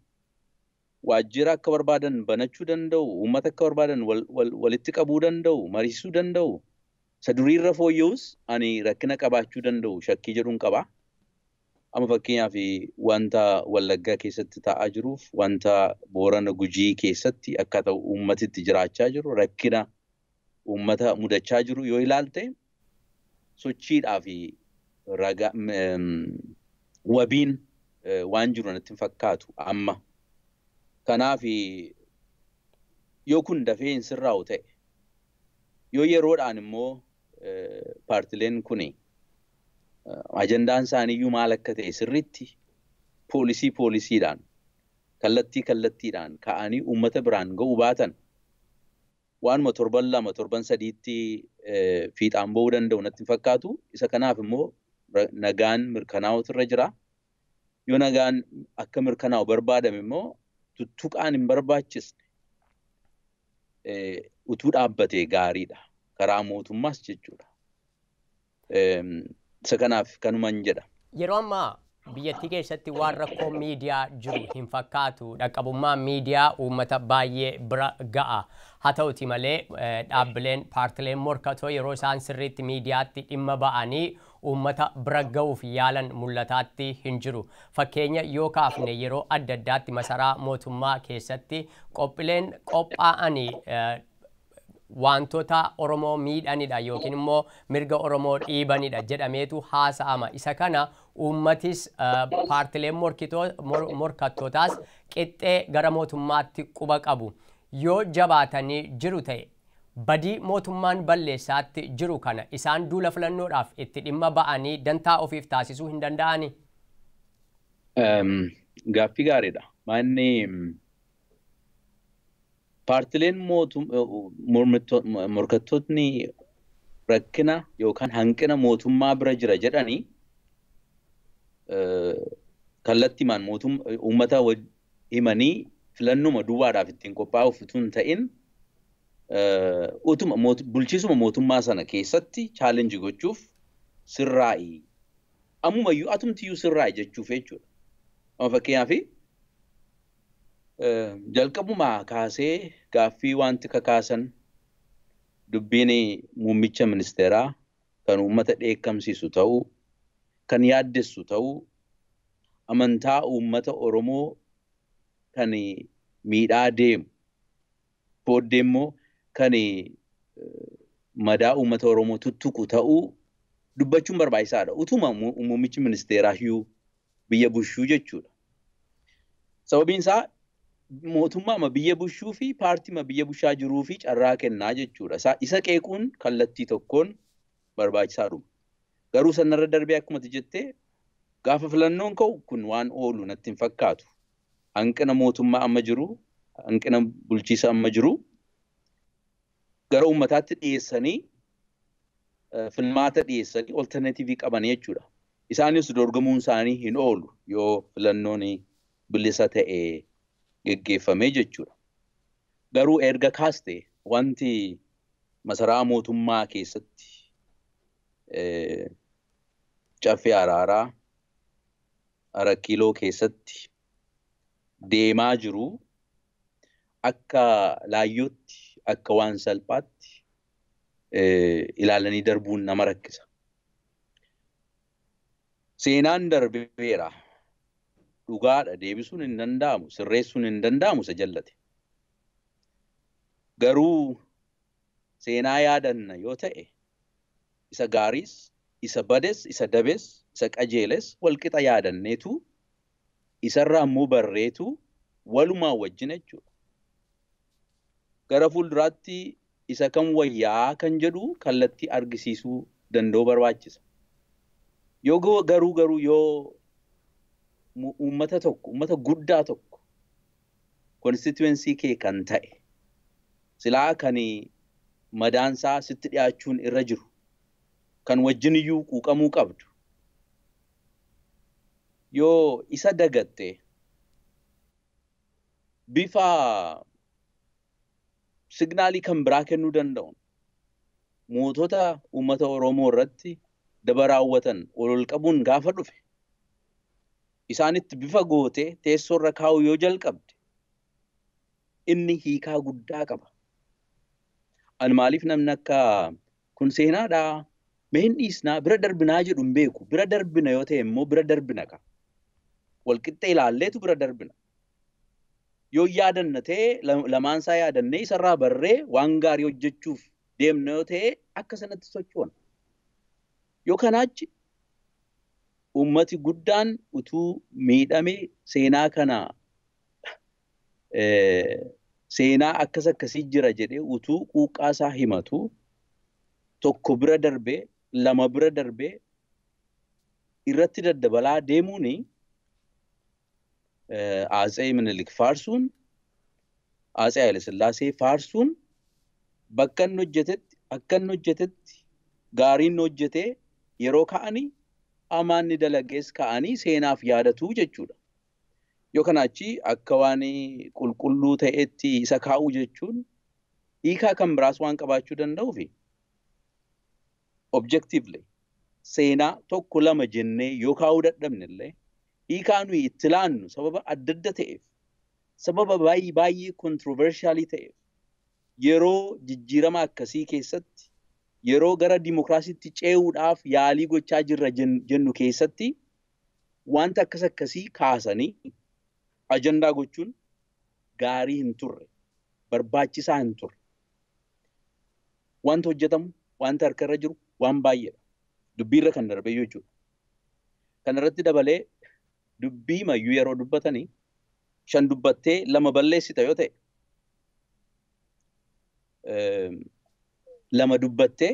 B: waajjira akka barbaadan banachuu danda'u, uummata akka barbaadan walitti qabuu danda'u, mariisisuu danda'u. Isa duriirra fooyya'us ani rakkina qabaachuu danda'u shakkii jedhuun qaba. Amma fakkeenyaaf wanta Wallaggaa keessatti ta'aa jiruuf, wanta Boorana Gujii keessatti akka ta'u uummatitti jiraachaa jiru, rakkina uummata mudachaa jiru yoo ilaalte sochiidhaa fi ragaa wabiin waan jiru natti hin fakkaatu amma. Kanaaf yoo kun dafee hin sirraa'u ta'e, yoo yeroodhaan immoo paartileen kun ajandaan isaaniiyyuu maal akka ta'e sirriitti poolisii poolisiidhaan kallattii kallattiidhaan ka'anii uummata biraan ga'uu baatan Waanuma torban 2 torban 3tti fiixaan ba'uu danda'u natti hin fakkaatu. Isa kanaaf immoo nagaan mirkanaa'utu irra jira. Yoo nagaan akka mirkanaa'u barbaadame immoo tuttuqaan hin barbaachisne utuu dhaabbatee gaariidha. Karaa mootummaas jechuudha. Isa kanaaf kanuman jedha.
A: Yeroo ammaa biyyattii keessatti waan rakkoo miidiyaa jiru hin fakkaatu. Dhaqqabummaa miidiyaa uummata baay'ee bira ga'a. Haa ta'uti malee dhaabbileen paartileen morkatoo yeroo isaan sirriitti miidiyaatti dhimma ba'anii uummata bira ga'uuf yaalan mul'ataatti hin jiru. Fakkeenya yoo kaafne yeroo adda addaatti masaraa mootummaa keessatti qophiileen qophaa'anii wantoota Oromoo miidhanidha yookiin immoo mirga Oromoo dhiibanidha jedhameetu haasa'ama. Isa kana uummatis paartileen morkattootaas qixxee gara mootummaatti quba qabu. Yoo jabaatanii jiru ta'e badii mootummaan balleessaatti jiru kana isaan duula filannoodhaaf itti dhimma ba'anii dantaa ofiif taasisuu hin danda'ani.
B: Gaaffii gaariidha. Manni paartileen morkattootni rakkina yookaan hanqina mootummaa bira jira jedhanii kallattiimaan uummata himanii filannuma duwwaadhaaf ittiin qophaa'uuf utuu hin ta'in utuma bulchiisuma mootummaa sana keessatti chaalenjii gochuuf sirraa'i. Ammumayyuu atumtiyyuu sirraa'i jechuuf jechuudha. Amma fakkeenyaaf jalqabumaa kaasee gaaffii wanti kakaasan dubbiin muummicha ministeeraa kan uummata dheekkamsiisu ta'uu, kan yaaddessu ta'uu, amantaa uummata Oromoo kan miidhaa deemu, booddee immoo kan madaa uummata Oromoo tuttuqu ta'uu dubbachuun barbaachisaadha. Utuma muummichi ministeeraa iyyuu biyya bushuu jechuudha. Sababiin isaa mootummaa biyya bushuu fi paartii biyya bushaa jiruu fi carraa kennaa jechuudha. Isa qeequun kallattii tokkoon barbaachisaadhuma. Garuu sanarra darbee akkuma jettee gaafa filannoon ka'u kun waan oolu natti hin fakkaatu. Hanqina mootummaa amma jiru, hanqina bulchiisa amma jiru gara uummataatti dhiyeessanii filmaata dhiyeessanii olterneetiivii qaban jechuudha. Isaanis dorgomuun isaanii hin oolu yoo filannoon bilisa ta'e geggeeffame jechuudha. Garuu erga kaaste wanti masaraa mootummaa keessatti caffee araaraa Arakiiloo keessatti deemaa jiru akka laayyootti akka waan salphaatti ilaalanii darbuun nama rakkisa. Seenaan darbeera. Dhugaadha deebisuun hin danda'amu, sirreessuun hin danda'amu isa jallate. Garuu seenaa yaadanna yoo ta'e isa gaariis, isa bades, isa dabes, isa qajeeles walqixa yaadanneetu isarraa immoo barreetu walumaa wajjin jechuudha. Gara fuulduraatti isa kam wayyaa kan jedhu kallattii argisiisuu danda'u barbaachisa. Yoo garuu yoo uummata tokko, uummata guddaa tokko konstituensii kee kan ta'e silaa kan madaansaa sitti dhiyaachuun irra jiru kan wajjin iyyuu quuqamuu qabdu yoo isa dagatte bifa signaalii kan biraa kennuu danda'u mootota uummata Oromoo irratti daba raawwatan ol qabuun gaafa dhufe isaanitti bifa gootee teessoo irra kaa'uu yoo jalqabde inni hiikaa guddaa qaba. Ani maaliif namni akka kun seenaadhaa mee hin dhiisnaa bira darbinaa jedhu hin beeku. Bira darbina yoo ta'e immoo bira darbina ka. Walqixxee ilaalleetu bira darbina. Yoo yaadanna ta'e lamaansaa yaadannee isarraa barree waan gaarii hojjechuuf deemna yoo ta'e akka sanatti sochoona. Yoo kanaachi uummati guddaan utuu miidhame seenaa kana seenaa akkas akkasii jira jedhee utuu quuqqaasaa himatu tokko bira darbee lama bira darbee irratti daddabalaa deemuuni Atsee Minilik faarsuun, Atsee Hayilasillaasee faarsuun Bakka inni hojjetetti akka inni hojjetetti gaariin hojjetee yeroo ka'anii hamaan inni dalagees ka'anii seenaaf yaadatu jechuudha. Yoo kana achi akka waan qulqulluu ta'etti isa kaa'uu jechuun hiikaa kan biraas waan qabaachuu danda'uufi objectively seenaa tokko lama jennee yoo kaa'uu dadhabne illee hiikaa nuyi itti laannu sababa adda adda ta'eef sababa baay'ee baay'ee controversialii ta'eef yeroo jijjiirama akkasii keessatti yeroo gara dimokiraasiitti ce'uudhaaf yaalii gochaa jirra jennu keessatti wanta akkas akkasii kaasanii ajandaa gochuun gaarii hin turre, barbaachisaa hin turre. Wanta hojjetamu, wanta harkarra jiru waan baay'eedha. Dubbiirra kan darbe jechuudha. Kanarratti dabalee dubbii mayyuu yeroo dubbatanii 5 dubbattee 2 balleessita yoo ta'e 2 dubbattee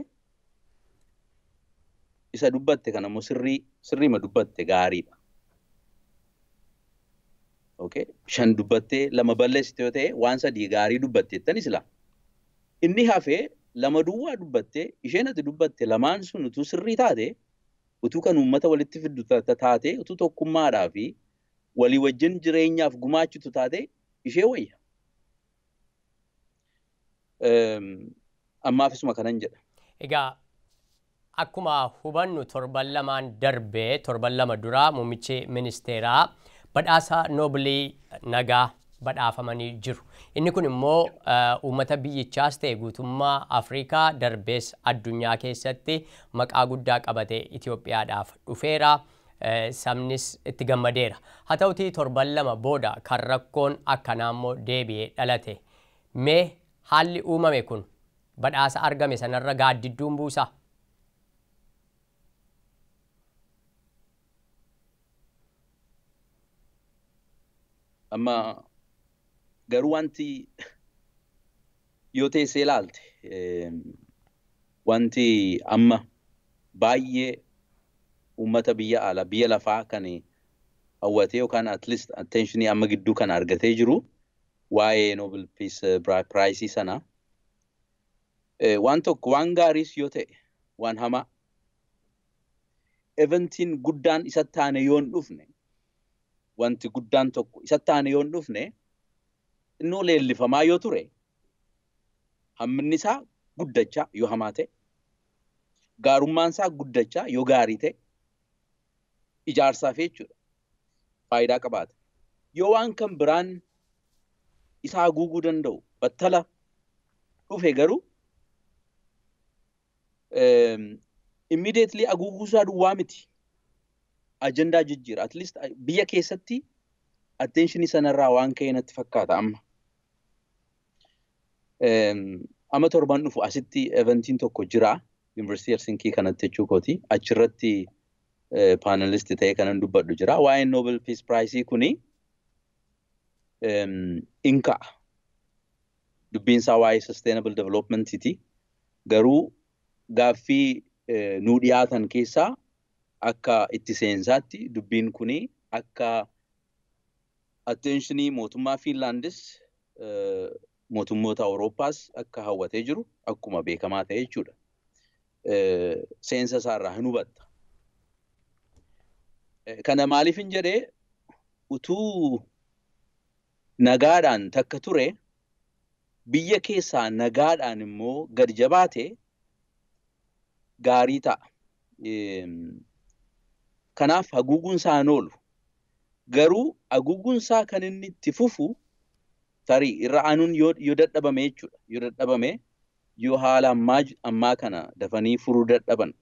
B: isa dubbatte kan ammoo sirriima dubbatte gaariidha. Okay? 5 dubbattee 2 balleessite yoo ta'e waan 3 gaarii dubbatteettanis laa. Inni hafee 2 duwwaa dubbattee isheen ati dubbatte lamaan sun utuu sirrii taate utuu kan uummata walitti fiddu taate utuu tokkummaadhaa fi walii wajjin jireenyaaf gumaachitu taate ishee wayya. Ammaaf isuma kanan jedha.
A: Egaa akkuma hubannu torban lamaan darbee torban lama duraa muummichi ministeeraa badhaasa Noobilii nagaa badhaafamanii jiru. Inni kun immoo uummata biyyichaas ta'e guutummaa Afrikaa darbees addunyaa keessatti maqaa guddaa qabatee Itoophiyaadhaaf dhufeera. Sabnis itti gammadeera. Haa ta'utii torban lama booda kan rakkoon akkanaa immoo deebi'ee dhalate. Mee haalli uumame kun badhaasa argame sanarra gaaddidduun buusaa?
B: Amma garuu wanti yoo teessee ilaalte wanti amma baay'ee uummata biyya alaa biyya lafaa kan hawwatee yookaan at least attentionii amma gidduu kana argatee jiru waa'ee Nobel Peace Prize sana waan tokko waan gaariis yoo ta'e waan hamaa eventiin guddaan isa taane yoo hin dhufne wanti guddaan tokko isa taane yoo hin dhufne innoo leellifamaa yoo ture hamminni isaa guddachaa yoo hamaa ta'e gaarummaan isaa guddachaa yoo gaarii ta'e ijaarsaaf jechuudha faayidaa qabaata. Yoo waan kan biraan isa haguuguu danda'u battala dhufe garuu immediately haguuguu isaa duwwaa miti ajandaa jijjiira. At least biyya keessatti attentionii sanarraa waan ka'e natti fakkaata amma. Amma torban dhufu asitti eventiin tokko jira Yuunivarsiitii Helsinkii kanatti jechuu kooti. Achirratti paanelisti ta'ee kanan dubbadhu jira. Waa'een Nobel Peace Prize kuni in ka'a. Dubbiin isaa waa'ee Sustainable Developmentiti. Garuu gaaffii nuu dhiyaatan keessaa akka itti seensaatti dubbiin kuni akka attentionii mootummaa Fiinlaandis mootummoota Awurooppaas akka hawwatee jiru akkuma beekamaa ta'e jechuudha. Seensa isaarraa hin hubatta. Kana maaliif hin jedhee utuu nagaadhaan takka ture biyya keessaa nagaadhaan immoo gad jabaate gaarii ta'a. Kanaaf haguuguun isaa hin oolu. Garuu haguuguun isaa kan inni itti fufu tarii irra aanuun yoo dadhabame jechuudha. Yoo dadhabame yoo haala ammaa kana dafanii furuu dadhaban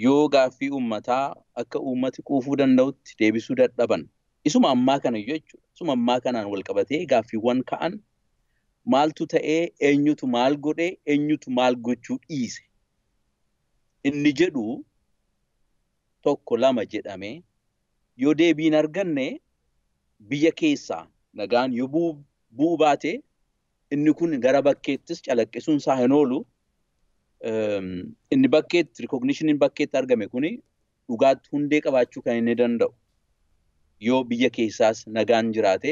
B: yoo gaaffii uummataa akka uummati quufuu danda'utti deebisuu dadhaban isuma ammaa kana jechuudha. Isuma ammaa kanaan wal qabatee gaaffiiwwan ka'an maaltu ta'ee eenyutu maal godhee eenyutu maal gochuu dhiise inni jedhu tokko lama jedhamee yoo deebiin arganne biyya keessaa nagaan yoo bu'uu baate inni kun gara bakkeettis calaqqisuun isaa hin oolu. Inni bakkeetti recognitionin bakkeetti argame kuni dhugaatti hundee qabaachuu kan inni danda'u yoo biyya keessaas nagaan jiraate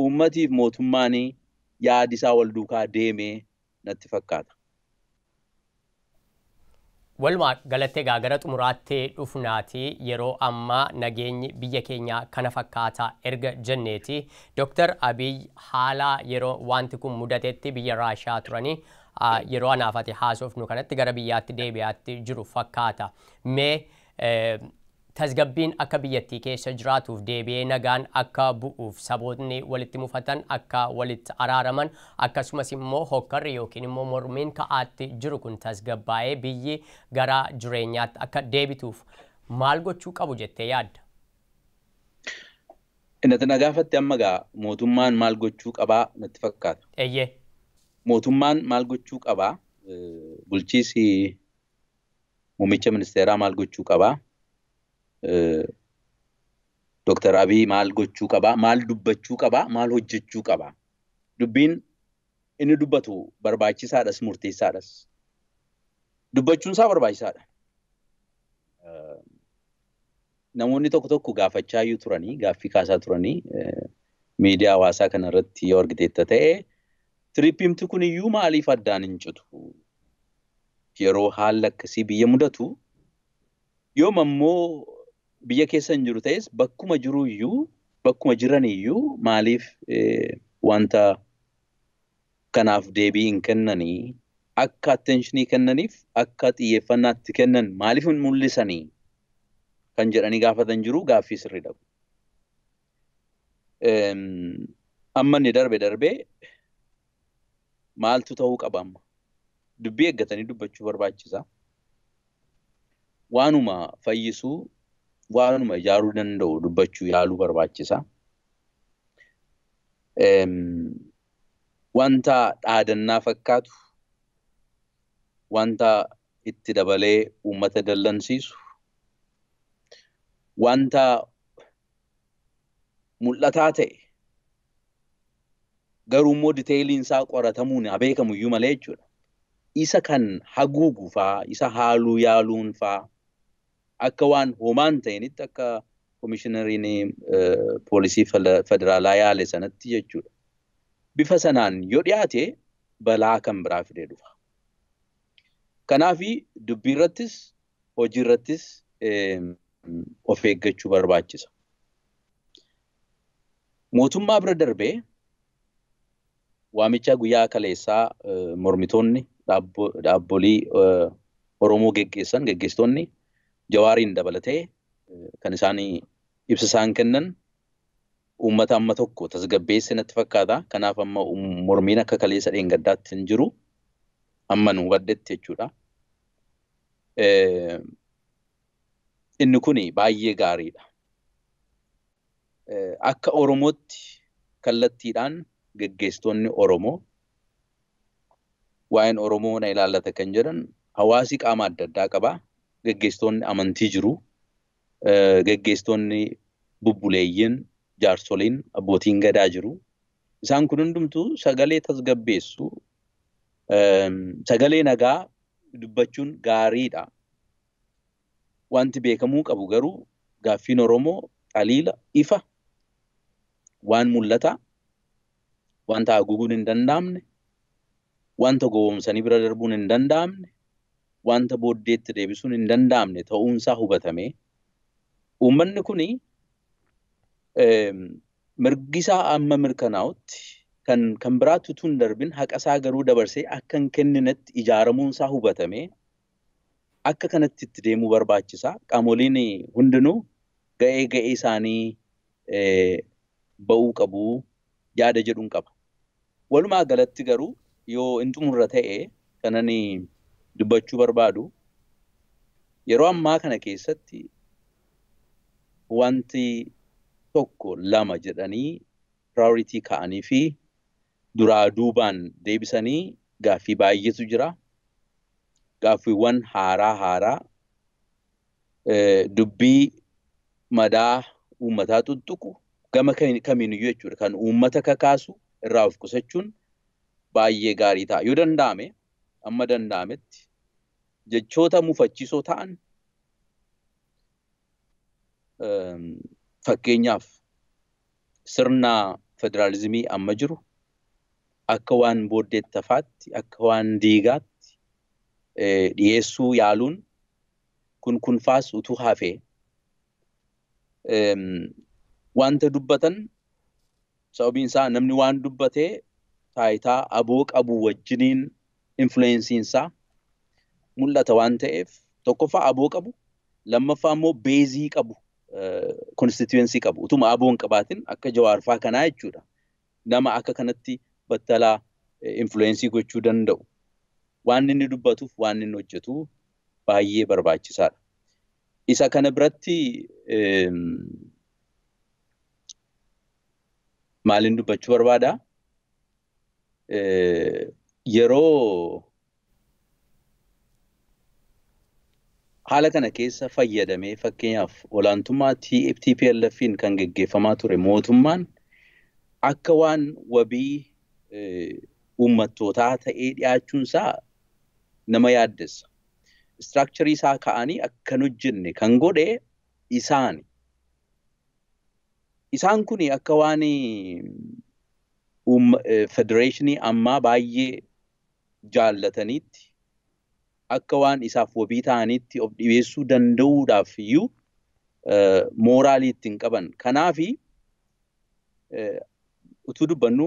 B: uummatiif mootummaan yaadi isaa wal duukaa deemee natti fakkaata.
A: Walumaa galatti egaa gara xumuraatti dhufnaati yeroo ammaa nageenyi biyya keenyaa kana fakkaata erga jenneeti. Dr. Abiy haala yeroo wanti kun mudatetti biyya Raashaa turanii yeroo anaafate haasofnu kanatti gara biyyaatti deebi'aatti jiru fakkaata. Mee tasgabbiin akka biyyattii keessa jiraatuuf deebi'ee nagaan akka bu'uuf sabootni walitti mufatan akka walitti araaraman akkasumas immoo hokkarri yookiin immoo mormiin ka'aatti jiru kun tasgabbaa'ee biyyi gara jireenyaatti akka deebituuf maal gochuu qabu jettee yaadda?
B: Inni na gaafatte amma gaa mootummaan maal gochuu qabaa natti fakkaata.
A: Eeyyee.
B: Mootummaan maal gochuu qabaa? Bulchiisi muummicha ministeeraa maal gochuu qabaa? Dr. Abiy maal gochuu qabaa? Maal dubbachuu qabaa? Maal hojjechuu qabaa? Dubbiin inni dubbatu barbaachisaadhas murteessaadhas. Dubbachuun isaa barbaachisaadha. Namoonni tokko tokko gaafachaa iyyuu turanii, gaaffii kaasaa turanii miidiyaa hawaasaa kanarratti yoo argiteetta ta'e tirippimti kun iyyuu maaliif addaan hin citu? Yeroo haalli akkasii biyya mudatu yoom ammoo biyya keessa hin jiru ta'es bakkuma jiru iyyuu bakkuma jiran iyyuu maaliif wanta kanaaf deebii hin kennanii akka attenshinii kennaniif akka xiyyeeffannaatti kennan maaliif hin mul'isanii kan jedhanii gaafatan jiru gaaffii sirriidha. Amma inni darbe darbee maaltu ta'uu qaba amma? Dubbii eeggatanii dubbachuu barbaachisa. Waanuma fayyisuu, waanuma ijaaruu danda'u dubbachuu yaaluu barbaachisa. Wanta dhaadannaa fakkaatu, wanta itti dabalee uummata dallansiisu, wanta mul'ataa ta'e garuu immoo diteeyiliin isaa qoratamuun haa beekamu iyyuu malee jechuudha. Isa kan haguugu faa, isa haaluu yaaluun faa akka waan homaan ta'initti akka komishinariin poolisii federaalaa yaale sanatti jechuudha. Bifa sanaan yoo dhiyaate balaa kan biraa fidee dhufa. Kanaafi dubbii irrattis hojii irrattis of eeggachuu barbaachisa. Mootummaa bira darbee waamicha guyyaa kaleessaa mormitoonni dhaabbolii Oromoo geggeessan geggeessitoonni Jawaariin dabalatee kan isaan ibsa isaan kennan uummata amma tokko tasgabbeesse natti fakkaata. Kanaaf amma mormiin akka kaleessa dheengaddaatti hin jiru. Amma nu hubadhetti jechuudha. Inni kuni baay'ee gaariidha. Akka Oromootti kallattiidhaan geggeessitoonni Oromoo waa'een Oromoo na ilaallata kan jedhan hawaasi qaama adda addaa qaba. Geggeessitoonni amantii jiru. Geggeessitoonni bubbuleeyyiin, jaarsoliin, abbootiin gadaa jiru. Isaan kun hundumtuu sagalee tasgabbeessu, sagalee nagaa dubbachuun gaariidha. Wanti beekamuu qabu garuu gaaffiin Oromoo xaliila ifa waan mul'ata, wanta haguuguun hin danda'amne, wanta gowwoomsanii bira darbuun hin danda'amne, wanta booddeetti deebisuun hin danda'amne ta'uunsaa hubatame. Uummanni kuni mirgi isaa amma mirkanaa'utti kan biraatti utuu hin darbin haqa isaa garuu dabarsee akka hin kenninetti ijaaramuunsaa hubatame akka kanatti itti deemuu barbaachisa. Qaamoliin hundinuu ga'ee ga'ee isaanii ba'uu qabu yaada jedhuun qaba. Walumaa galatti garuu yoo hin xumurra ta'e kanan dubbachuu barbaadu yeroo ammaa kana keessatti wanti tokko lama jedhanii piraayoritii ka'anii fi duraa duubaan deebisanii gaaffii baay'eetu jira. Gaaffiiwwan haaraa haaraa dubbii madaa uummataa tuttuqu gama kamiiniyyuu jechuudha. Kan uummata kakaasu irraa of qusachuun baay'ee gaarii ta'a. Yoo danda'ame amma danda'ametti jechoota mufachiisoo ta'an fakkeenyaaf sirna federaalizimii amma jiru akka waan booddeetti hafaatti, akka waan diigaatti dhiyeessuu yaaluun kun kunfaas utuu hafee wanta dubbatan sababiin isaa namni waan dubbatee taayitaa aboo qabu wajjiniin influensiin isaa mul'ata waan ta'eef tokkoffaa aboo qabu, lammaffaa immoo beezii qabu, constituency qabu utuma aboo hin qabaatin akka Jawaarfaa kanaa jechuudha. Nama akka kanatti battalaa influensii gochuu danda'u. Waan inni dubbatuuf waan inni hojjetu baay'ee barbaachisaadha. Isa kana biratti maaliin dubbachuu barbaada? Yeroo haala kana keessa fayyadamee fakkeenyaaf olaantummaa TPLF'n kan geggeeffamaa ture mootummaan akka waan wabii uummattootaa ta'ee dhiyaachuun isaa nama yaaddessa. Istiraakcharii isaa ka'anii akkan hojjenne kan godhe isaani. Isaan kun akka waan federeeshinii ammaa baay'ee jaallataniitti akka waan isaaf wabii ta'aniitti of dhiyeessuu danda'uudhaaf iyyuu mooraalii ittiin qaban. Kanaafi utuu dubbannu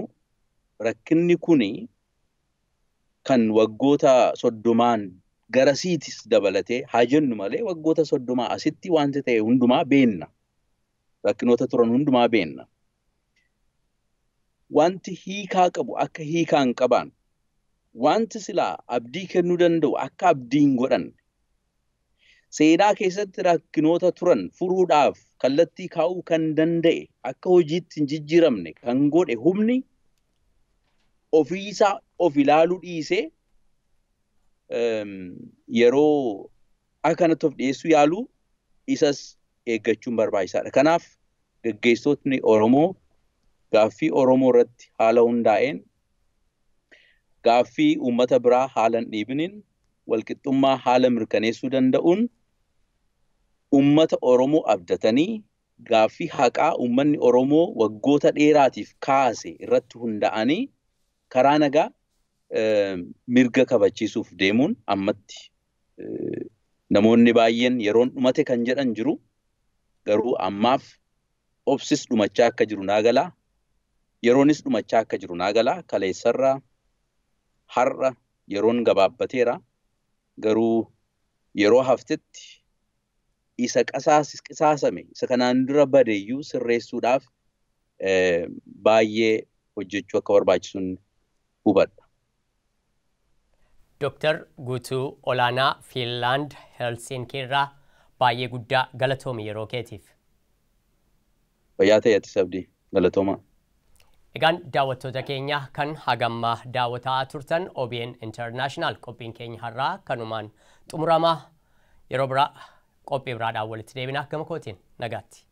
B: rakkinni kuni kan waggoota 30 garasiitis dabalatee haa jennu malee waggoota 30 asitti wanti ta'e hundumaa beenna. Rakkinoota turan hundumaa beenna. Wanti hiikaa qabu akka hiikaa hin qabaan, wanti silaa abdii kennuu danda'u akka abdii hin godhanne, seenaa keessatti rakkinoota turan furuudhaaf kallattii kaa'uu kan danda'e akka hojiitti hin jijjiiramne kan godhe humni ofiisaa of ilaaluu dhiisee yeroo akka kanatti of dhiyeessuu yaaluu isas eeggachuun barbaachisaadha. Kanaaf gaggeessitootni Oromoo gaaffii Oromoo irratti haala hundaa'een gaaffii uummata biraa haala hin dhiibiniin walqixxummaa haala mirkaneessuu danda'uun uummata Oromoo abdatanii gaaffii haqaa uummanni Oromoo waggoota dheeraatiif kaase irratti hunda'anii karaa nagaa mirga kabachiisuuf deemuun ammatti namoonni baay'een yeroon dhumate kan jedhan jiru garuu ammaaf obsis dhumachaa akka jiru naa galaa, yeroonis dhumachaa akka jiru naa galaa, kaleessarraa har'a yeroon gabaabbateera garuu yeroo haftetti isa qisaasame isa kanaan dura badeeyyuu sirreessuudhaaf baay'ee hojjechuu akka barbaachisuun hubadha.
A: Dooktar Guutuu Olaanaa Fiinlaand Helsinkiirraa baay'ee guddaa galatoomi yeroo keetiif.
B: Fayyaa ta'e ati Abdii, galatoomaa.
A: Egaan daawwattoota keenya kan hagammaa daawwataa turtan OBN International qophiin keenya har'aa kanumaan xumuramaa yeroo biraa qophii biraadhaan walitti deebina gama kootiin nagaatti.